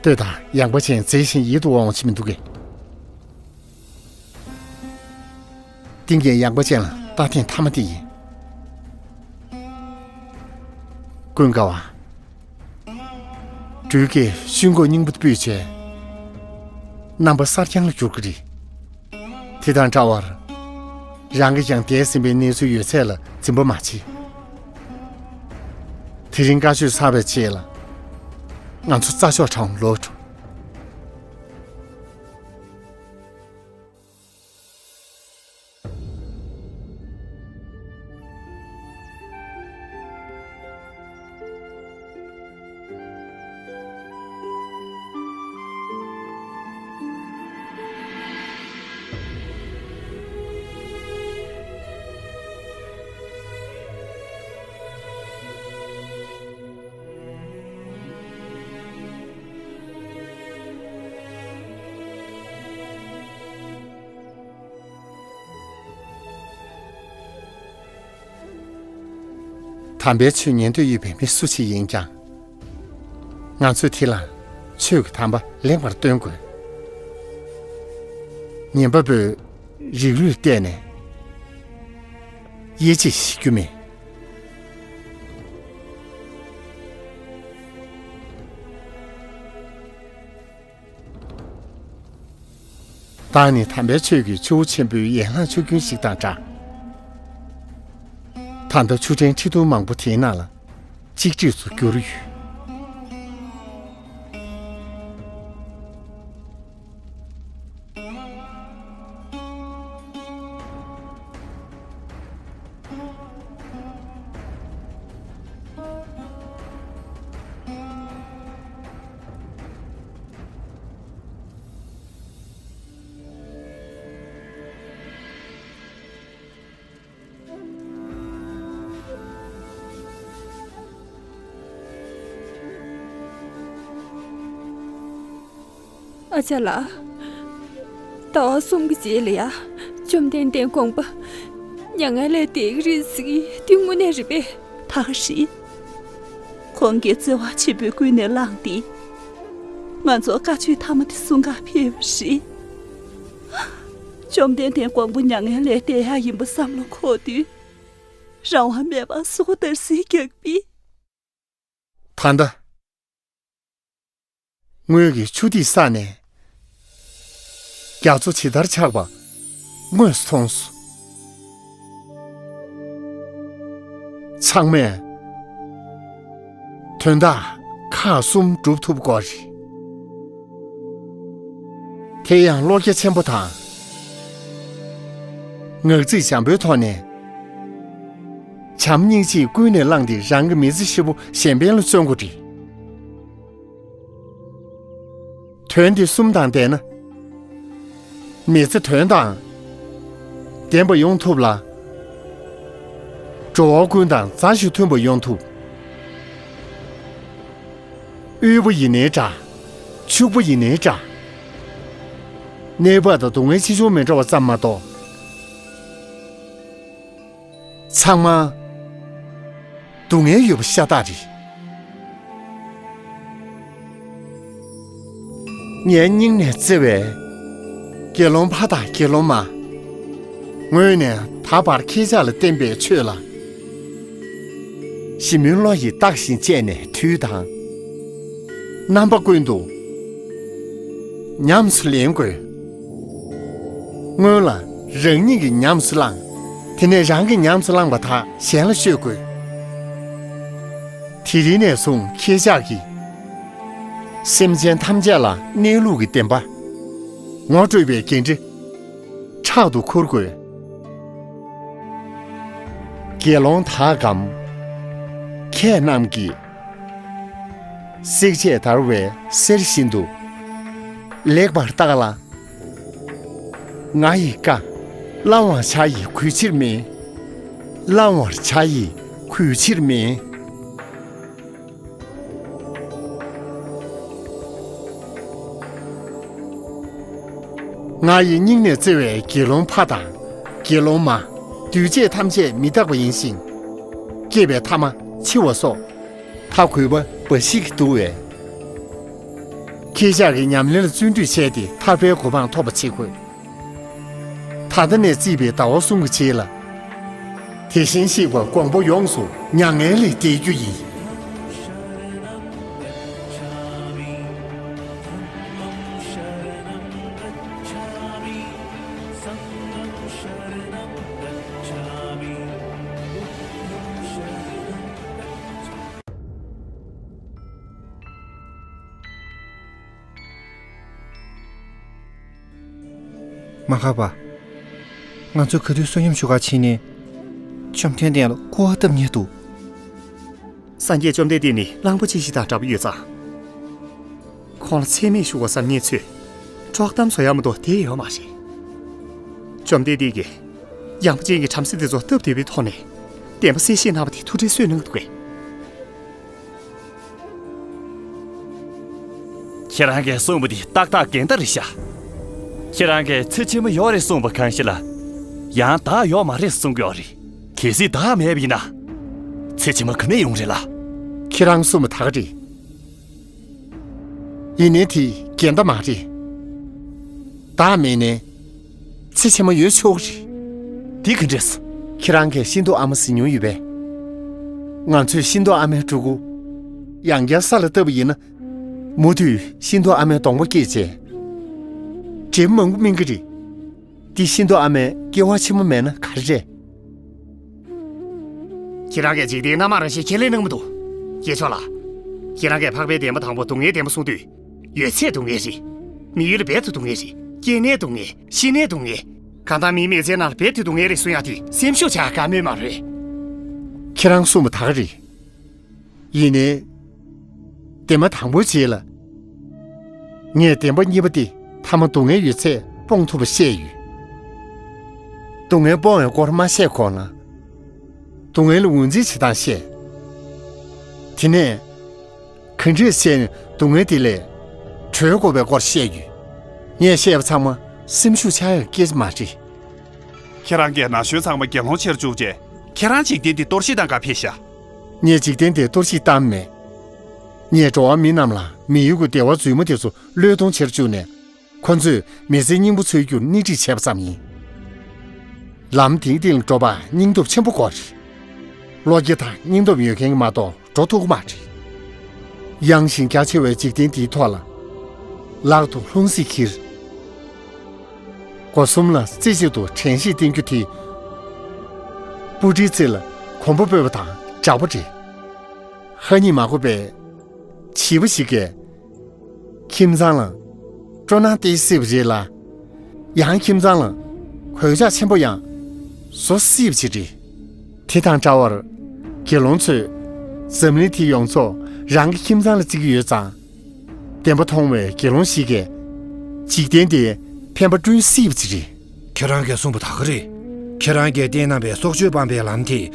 ལྟོས་དང་། ཡངས་པ་ཅན་མཛེས་ཤིང་ཡིད་དུ་འོང་བ་ཅིག་མི་འདུག་གས། ཏིང་ངེ་ཡངས་པ་ཅན་ལ་ལྟ་ཐེངས་མཐའ་མ་དེ་ཡིན། ཀུན་དགའ་བ། སྦྲུལ་གྱིས་ཤུན་སྐོར་རྙིང་པ་སྤུས་བྱས། རྣམ་པ་གསར་རྐྱང་ལ་འགྱུར་གྱི་རེད། དེ་དང་འདྲ་བར། རང་གིས་ཀྱང་འདས་ཟིན་པའི་གནས་ཚུལ་ཡོད་ཚད་ལ་འཛིན་པ་མ་བྱེད། དེ་རིང་བཀའ་ཆོས་ཚར་བའི་རྗེས་ལ། ང་ཚོ་རྩྭ་མཆོག་གྲོང་ལོག་འགྲོ། དམ་པའི་ཆོས་ཉན་འདོད་ཡོད་པའི་མི་སུ་ཞིག་ཡིན་ཀྱང་། ང་ཚོས་དེ་ལ་ཆོས་ཀྱི་དམ་པ་ལེགས་པར་སྟོན་དགོས། ཉན་པ་པོས་རིགས་རུས་བལྟས་ནས་དབྱེ་འབྱེད་བྱེད་རྒྱུ་མེད། བདག་ནི་དམ་པའི་ཆོས་ཀྱི་ཆུ་བོ་ཆེན་པོའི་ཡན་ལག་ཆུ་རྒྱུན་ཞིག་དང་འདྲ། ད་ལྟ་ཆུ་ཕྲན་ཁྲི་འདོན་མང་པོ་དེའི་ནང་ལ་གཅིག་ཁྲིས་སུ་གྱུར་ཡོད། ཨ་ཅག་ལགས། ཟླ་བ་གསུམ་གྱི་རྗེས་ལ་ཡ། བཅོམ་ལྡན་འདས་དགོངས་པ་མྱ་ངན་ལས་འདས་ཀྱི་རེད་ཟེར་གྱི་འདི་དངོས་གནས་རེད་པས། ད་ག་རེད། ཁོང་གིས་བརྩེ་བ་ཆེན་པོས་ཀུན་ནས་བསླངས་ཏེ། ང་ཚོར་བཀའ་ཆོས་མཐའ་མ་དེ་གསུང་གར་ཕེབས་པ་རེད། བཅོམ་ལྡན་འདས་དགོངས་པ་མྱ་ངན་ལས་འདས་ཡག་ཡིན་པ་བསམ་བློ་འཁོར་དུས། རང་དབང་མེད་པར་སོ་ཁོ་འདར་སིག་རྒྱག་པས། ད་ལྟ། སྔོན་གྱི་ཆུ་ཐིགས་བསགས་ནས། རྒྱ་མཚོ་ཇི་ལྟར་ཆགས་པ་དངོས་སུ་མཐོང་སོང་། ཚང་མས་དོན་དག་ཁག་གསུམ་སྒྲུབ་ཐུབ་དགོས་རེད། དེ་ཡང་བློ་རྒྱ་ཆེན་པོ་དང་། ངག་ཚིག་འཇམ་པོའི་ཐོག་ནས། བྱམས་སྙིང་རྗེས་ཀུན་ནས་བསླངས་ཏེ་རང་གི་མི་ཚེ་ཧྲིལ་པོ་གཞན་ཕན་ལ་བརྩོན་དགོས་རེད། དོན་འདི་གསུམ་དང་ལྡན་ན། མི་ཚེ་དོན་དང་ལྡན་པ་ཡོང་ཐུབ་ལ། འགྲོ་བ་ཀུན་དང་མཛའ་ཞིང་མཐུན་པ་ཡོང་ཐུབ། དབུལ་པོ་ཡིན་ནའི་འདྲ། ཕྱུག་པོ་ཡིན་ནའི་འདྲ། གནས་བབ་དང་སྡུག་བསྔལ་ཆེ་ཆུང་མི་འདྲ་བ་ཙམ་མ་གཏོགས། ཚང་མ་སྡུག་བསྔལ་ཡོད་པ་ཤ་སྟག་རེད། ངའི་སྙིང་ནས་བརྩེ་བའི་དགེ་སློང་ཕ་དང་དགེ་སློང་མ། ངོས་ནས་ད་བར་ཁྱེད་ཅག་ལ་བསྟན་པའི་ཆོས་ལ། ཞིབ་མོའི་བློ་ཡིས་བརྟག་ཅིང་དཔྱད་ནས་དུས་དང་། རྣམ་པ་ཀུན་ཏུ་ཉམས་སུ་ལེན་དགོས། སྔོན་ལ་རང་ཉིད་ཀྱིས་ཉམས་སུ་བླངས། དེ་ནས་རང་གིས་ཉམས་སུ་བླངས་པ་དག་གཞན་ལ་ཤོད་དགོས། དེ་རིང་ནས་བཟུང་ཁྱེད་ཅག་གིས་སེམས་ཅན་ཐམས་ཅད་ལ་གནས་ལུགས་ཀྱི་བདེན་པ། ངོ་སྤྲོད་པའི་འགན་འཁྲི་ཕྲག་ཏུ་འཁུར་དགོས། དགེ་སློང་དག་གམ། ཁྱེད་རྣམས་ཀྱིས། བསྲེགས་བཅད་བརྡར་བའི་གསེར་བཞིན་དུ། ལེགས་པར་བརྟག་ལ། ང་ཡི་བཀའ། བླང་བར་བྱ་ཡི་གུས་ཕྱིར་མིན། བླང་བར་བྱ་ཡི་གུས་ཕྱིར་མིན། ང་ཡི་སྙིང་ནས་བརྩེ་བའི་དགེ་སློང་ཕ་དང་། དགེ་སློང་མ། འདུས་བྱས་ཐམས་ཅད་མི་རྟག་པ་ཡིན་ཞིང་། སྐྱེས་པའི་ཐ་མ་འཆི་བ་སོགས། མཐའ་དགུ་པ་འབའ་ཞིག་གིས་བསྡུ་བས། ཁྱེད་ཅག་གིས་ཉམས་ལེན་ལ་བརྩོན་འགྲུས་བྱས་ཏེ་ཐར་པའི་གོ་འཕང་ཐོབ་པ་བྱེད་དགོས། ད་ལྟ་ནས་བརྩིས་པའི་ཟླ་བ་གསུམ་གྱི་རྗེས་ལ། དེ་བཞིན་གཤེགས་པ་མགོན་པོ་ཡོངས་སུ་མྱ་ངན་ལས་འདས་རྒྱུ་ཡིན། མ་ཧཱ་པ། ང་ཚོས་ག་དུས་བསོད་སྙོམས་ཞུ་གར་ཕྱིན་ནས། བཅོམ་ལྡན་འདས་ལ་སྐུར་བ་བཏབ་མཁན་འདུག། སངས་རྒྱས་བཅོམ་ལྡན་འདས་ནི་གླང་པོ་ཆེ་ཞིག་དང་འདྲ་པོ་ཡོད་ཙང་། ཁོང་ལ་མཚན་སྨད་ཞུ་དགོས་བསམ་མཁན་ཚོས་དཀྲོག་གཏམ་བཟོ་ཡག་མ་གཏོགས་དེ་ཡོད་མ་རེད། བཅོམ་ལྡན་འདས་ཀྱིས་ཡངས་པ་ཅན་གྱི་བྲམ་ཟེ་དེ་ཚོ་སྟབས་བདེ་བའི་ཐོག་ནས་བདེན་པ་གསལ་བཤད་གནང་བ་དེ་ཐུགས་ཁྲལ་གསོས་གནང་གི་འདུག་གས། ཁྱེད་རང་གིས་གསུངས་པ་འདི་ཏག་ཏག་འགལ་ཟླ་རེད་ཤག། ཁྱེད་རང་གིས་ཚེ་ཕྱི་མ་ཡོད་རེད་གསུངས་པ་གང་ཞིག་ལ། ཡང་བདག་ཡོད་མ་རེད་གསུང་གི་ཡོད་རེད། གལ་སྲིད་བདག་མེད་པ་ཡིན་ན། ཚེ་ཕྱི་མ་ག་ནས་ཡོང་རེད་ལ། ཁྱེད་རང་གསུངས་པ་ད་ག་རེད། ཡིན་ནའི་དེ་འགལ་ཟླ་མ་རེད། བདག་མེད་ནའི། ཚེ་ཕྱི་མ་ཡོད་ཆོག་གི་རེད། དེ་ག་འདྲས། ཁྱེད་རང་གིས་ཤིན་ཏུ་ཨ་མ་ཟེར་མྱོང་ཡོད་པས། ང་ཚོས་ཤིན་ཏུ་ཨ་མའི་ཕྲུ་གུ། ཡང་བསྐྱར་ས་ལ་བཏབ་པ་ཡིན་ན། མུ་མཐུད་ཤིན་ཏུ་ཨ་མའི་གདོང་པ་སྐྱེས་བྱས། འབྲས་བུ་མང་པོ་སྨིན་གྱི་རེད། འདི་ཤིན་ཏུ་ཨ་མའི་སྐྱེ་བ་ཕྱི་མ་མེད་ན་ག་རེ་རེད། ཁྱེད་རང་གིས་འཇིག་རྟེན་སྣ་མང་རང་བཞིན་ཁས་ལེན་གནང་མི་འདུག། དཀྱིལ་ཆོག་ལགས། ཁྱེད་རང་གིས་འཕགས་པའི་བདེན་པ་དང་པོ་སྡུག་བསྔལ་བདེན་པ་གསུངས་དུས། ཡོད་ཚད་སྡུག་བསྔལ་རེད། མི་ཡུལ་རྦད་དེ་སྡུག་བསྔལ་རེད། སྐྱེ་གནས་སྡུག་བསྔལ། ཤི་གནས་སྡུག་བསྔལ། གང་ལྟར་མིའི་མི་ཚེའི་ནང་ལ་རྦད་དེ་སྡུག་བསྔལ་རེད་གསུང་ཡག་དེ་སེམས་ཤུགས་ཆག་དཀའ་མོས་མ་རེད། ཁྱེད་རང་གསུངས་པ་ད་ག་རེད། ཡིན་ནའི། བདེན་པ་དང་པོའི་རྗེས་ལ། ངས་བདེན་པ་གཉིས་པ་སྟེ་ཐ་མ་སྡུག་བསྔལ་ཡོད་ཚད་སྤོང་ཐུབ་པ་བཤད་ཡོད། སྡུག་བསྔལ་སྤོང་བའི་སྐོར་མ་བཤད་གོང་ལ། སྡུག་བསྔལ་ལ་ངོས་འཛིན་བྱེད་སྟངས་བཤད། དེ་ནས། ག་འདྲས་བྱས་ནས་སྡུག་བསྔལ་དེ་ལས་གྲོལ་དགོས་པའི་སྐོར་བཤད་ཡོད། ངས་བཤད་པ་ཚང་མ་སེམས་ཤུགས་ཆག་ཡག་སྐད་ཆ་མ་རེད། ཁྱེད་རང་གིས་ན་གཞོན་ཚང་མ་དགེ་སློང་བྱེད་བཅུག་རྗེས། ཁྱེད་རང་འཇིག་རྟེན་འདི་གཏོར་བཤིག་བཏང་ག་ཕེབས་ཤག། ངས་འཇིག་རྟེན་འདི་གཏོར་བཤིག་བཏང་མེད། ངས་འགྲོ་བ་མི་རྣམས་ལ་མི་ཡུལ་གྱི་བདེ་བ་རྫུན་མ་དེ་ཚོ་བློས་གཏོང་བྱེད་བཅུག་ནས། ཁོ་ཚོས་མི་ཚེའི་སྙིང་པོ་འཚོལ་རྒྱུར་སྣེ་ཁྲིད་བྱས་པ་ཙམ་ཡིན། ལམ་དེའི་སྟེང་ལ་འགྲོ་བར་སྙིང་སྟོབས་ཆེན་པོ་དགོས་རེད། བློ་སྐྱེད་དང་སྙིང་སྟོབས་ཡོད་མཁན་གྱིས་མ་གཏོགས་འགྲོ་ཐུབ་ཀྱི་མ་རེད། ཡངས་ཤིང་རྒྱ་ཆེ་བའི་འཇིག་རྟེན་འདིའི་ཐོག་ལ། ལག་ཏུ་ལྷུང་བཟེད་འཁྱེར། སྒོ་གསུམ་ལ་རྩེ་གཅིག་ཏུ་དྲན་ཤེས་བསྟེན་རྒྱུ་དེ། སྤུ་གྲིའི་རྩེ་ལ་གོམ་པ་སྤོས་པ་དང་འདྲ་པོ་རེད། ཧ་ཉིད་མ་གོ་བའི་བྱིས་པ་ཞིག་གིས། ཁྱིམ་ཚང་ལ་སྤྲོ་སྣང་སྟེར་སྲིད་པ་རེད་ལ། ཡང་ཁྱིམ་ཚང་ལ་གོད་ཆག་ཆེན་པོ་ཡང་བཟོ་སྲིད་པ་ཅིག་རེད། དེ་དང་འདྲ་བར། དགེ་སློང་ཚོས་འཛམ་གླིང་དེའི་ཡོངས་རྫོགས་རང་གི་ཁྱིམ་ཚང་ལ་བརྩི་གི་ཡོད་ཙང་། བདེན་པ་མཐོང་བའི་དགེ་སློང་ཞིག་གིས། འཇིག་རྟེན་འདིར་ཕན་པ་བསྐྲུན་སྲིད་པ་ཅིག་རེད། ཁྱེད་རང་གིས་གསུངས་པ་ད་ག་རེད། ཁྱེད་རང་གིས་བསྟན་གནང་བའི་སྲོག་གཅོད་སྤངས་པའི་ལམ་དེས།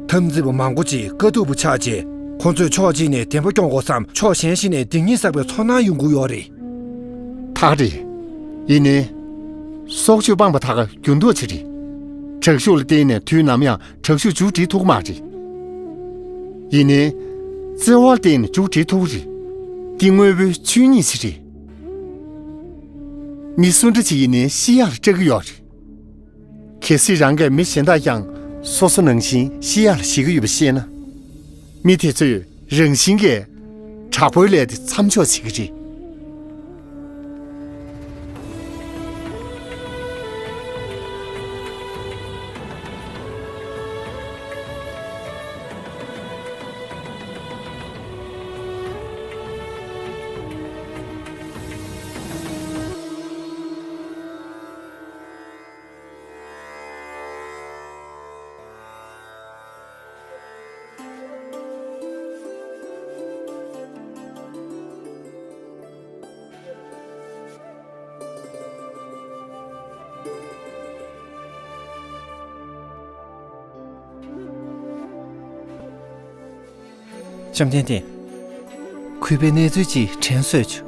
འཐབ་འཛིང་པ་མང་པོ་ཅིག་དཀའ་སྡུག་པོ་ཆགས་རྗེས། ཁོང་ཚོས་ཕྱོགས་གཅིག་ནས་བདེན་པ་སྐྱོང་དགོས་སམ། ཕྱོགས་གཞན་ཞིག་ནས་སྡིག་ཉེས་བསགས་པའི་ཚོར་སྣང་ཡོང་གི་ཡོད་རེད། ད་ག་རེད། ཡིན་ནའི། སྲོག་གཅོད་སྤངས་པ་ད་ག་འགྱུར་ལྡོག་ཅིག་རེད། དྲག་ཤུགས་ལ་བརྟེན་ནས་དུས་ནམ་ཡང་དྲག་ཤུགས་མཇུག་སྒྲིལ་ཐུབ་ཀྱི་མ་རེད། ཡིན་ནའི། བརྩེ་བ་ལ་བརྟེན་ནས་མཇུག་སྒྲིལ་ཐུབ་ཀྱི་རེད། འདི་དངོས་པོའི་ཆོས་ཉིད་ཅིག་རེད། མི་སུ་འདྲ་ཅིག་ཡིན་ནའི་ཤི་ཡག་ལ་སྐྲག་གི་ཡོད་རེད། གལ་སྲིད་རང་གིས་མི་གཞན་དག་ཀྱང་སོ་སོ་ནང་བཞིན་ཤི་ཡག་ལ་ཞེད་ཀྱི་ཡོད་པ་ཤེས་ན། མི་དེ་ཚོས་རང་བཞིན་གྱིས་དྲག་པོའི་ལས་དེ་མཚམས་འཇོག་བྱེད་ཀྱི་རེད། བཅོམ་ལྡན་འདས། གུས་པས་གནས་ཚུལ་ཅིག་དྲན་གསོས་བྱོས།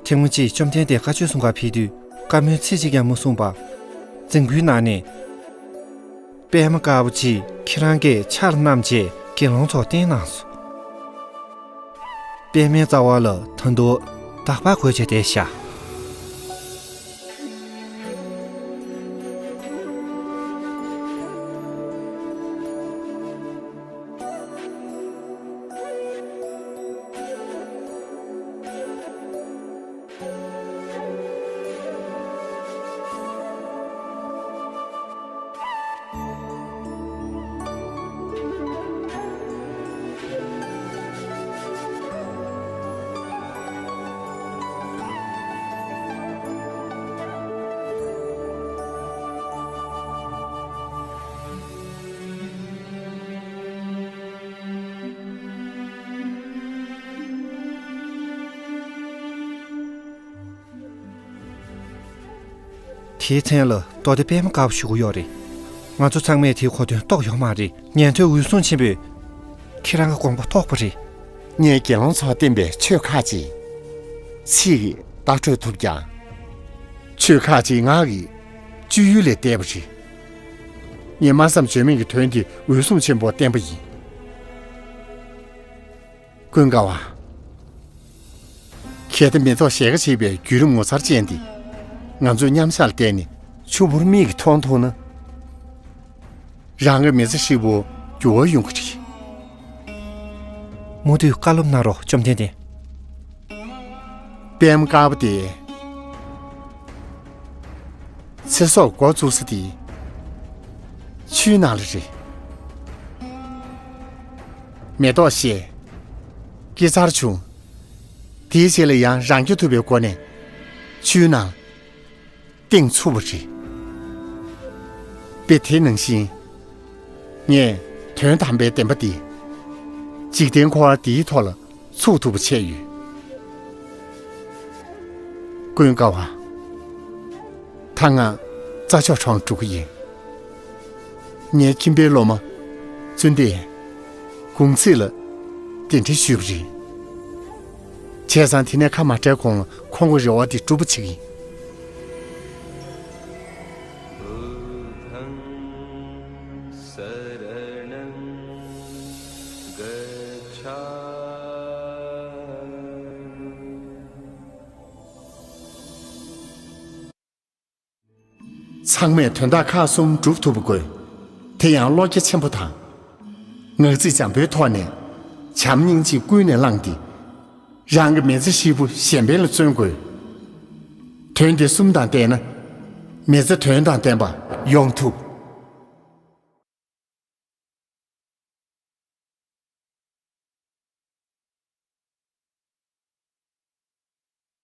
ཐེངས་མ་གཅིག་བཅོམ་ལྡན་འདས་བཀའ་ཆོས་གསུང་གར་ཕེབས་དུས་བཀའ་མོལ་ཚིག་གཅིག་ཀྱང་མ་གསུངས་པར། རྫིང་བུའི་ནང་ནས། པདྨ་དཀར་པོ་ཅིག་ཁྱེད་རང་གིས་ཕྱག་བསྣམས་བྱས་དགེ་སློང་ཚོར་བསྟན་གནང་སོང་། པདྨའི་རྩ་བ་ལ་ད་དུང་འདག་པ་འགོས་བྱས་བསྡད་ཤག། དེའི་མཚན་ལ་རྡོ་སྡེ་པདྨ་དཀར་པོ་ཞུ་གི་ཡོད་རེད། ང་ཚོ་ཚང་མས་དེའི་གོ་དོན་རྟོགས་ཡོད་མ་རེད། ཉན་ཐོས་འོད་སྲུང་ཆེན་པོས་ཁྱེད་རང་གི་དགོངས་པ་རྟོགས་པ་རེད། ངས་དགེ་སློང་ཚོར་བསྟན་པའི་ཆོས་ཁག་ཅིག་ཚིག་གིས་བརྡ་སྤྲོད་ཐུབ་ཀྱང་། ཆོས་ཁག་ཅིག་ངག་གི་སྤྱོད་ཡུལ་ལས་འདས་པ་རེད། ངས་སྨྲ་བསམ་བརྗོད་མེད་ཀྱི་དོན་དེ་འོད་སྲུང་ཆེན་པོར་བསྟན་པ་ཡིན། ཀུན་དགའ་བ། གལ་ཏེ་མེ་ཏོག་ཞལ་དཀར་བྱེད་པའི་བརྒྱུད་རིམ་ངོ་མཚར་ཅན་འདི་ང་ཚོས་མཉམ་བཞག་ལ་བལྟས་ནས་ཕྱུག་པོར་མིག་གིས་མཐོང་ཐུབ་ན། རང་གི་མི་ཚེ་ཧྲིལ་པོ་འགྱུར་བ་ཡོང་གི་རེད། མུ་མཐུད་བཀའ་སློབ་གནང་རོགས། བཅོམ་ལྡན་འདས། པདྨ་དཀར་པོ་དེ། ཚེ་སྲོག་འགོ་བཙུགས་ས་དེ་ཆུའི་ནང་ལ་རེད། མེ་ཏོག་བཞད། སྐྱེ་འཚར་བྱུང་། དེའི་རྗེས་ལ་ཡང་རང་སྐྱོབ་ཐུབ་པའི་སྒོ་ནས་ཆུའི་ནང་གཏིང་ཚུགས་པ་རེད། དཔེ་དེ་ནང་བཞིན། ངས་དོན་དམ་པའི་བདེན་པ་འདི་འཇིག་རྟེན་འཁོར་བ་འདིའི་ཐོག་ལ་ཚུགས་ཐུབ་པ་བྱས་ཡོད། ཀུན་དགའ་བ། ད་ང་རྩྭ་མཆོག་གྲོང་འགྲོ་གི་ཡིན། ངའི་ཁྱིམ་པའི་སློབ་མ་ཙུན་དེས་གུང་ཚིགས་ལ་གདན་འདྲེན་ཞུས་པ་རེད། བྱས་ཙང་དེ་ནས་ཁ་མ་བྲལ་གོང་ལ་ཁོང་གི་རེ་བ་འདི་འགྲུབ་པ་བྱེད་ཀྱི་ཡིན། ཚང་མས་དོན་དག་ཁག་གསུམ་སྒྲུབ་ཐུབ་པ་དགོས། དེ་ཡང་བློ་རྒྱ་ཆེན་པོ་དང་། ངག་ཚིག་འཇམ་པོའི་ཐོག་ནས་བྱམས་སྙིང་རྗེ་ཀུན་ནས་བསླངས་ཏེ། རང་གི་མི་ཚེ་ཧྲིལ་པོ་གཞན་ཕན་ལ་བརྩོན་དགོས། དོན་འདི་གསུམ་དང་ལྡན་ན། མི་ཚེ་དོན་དང་ལྡན་པ་ཡོང་ཐུབ།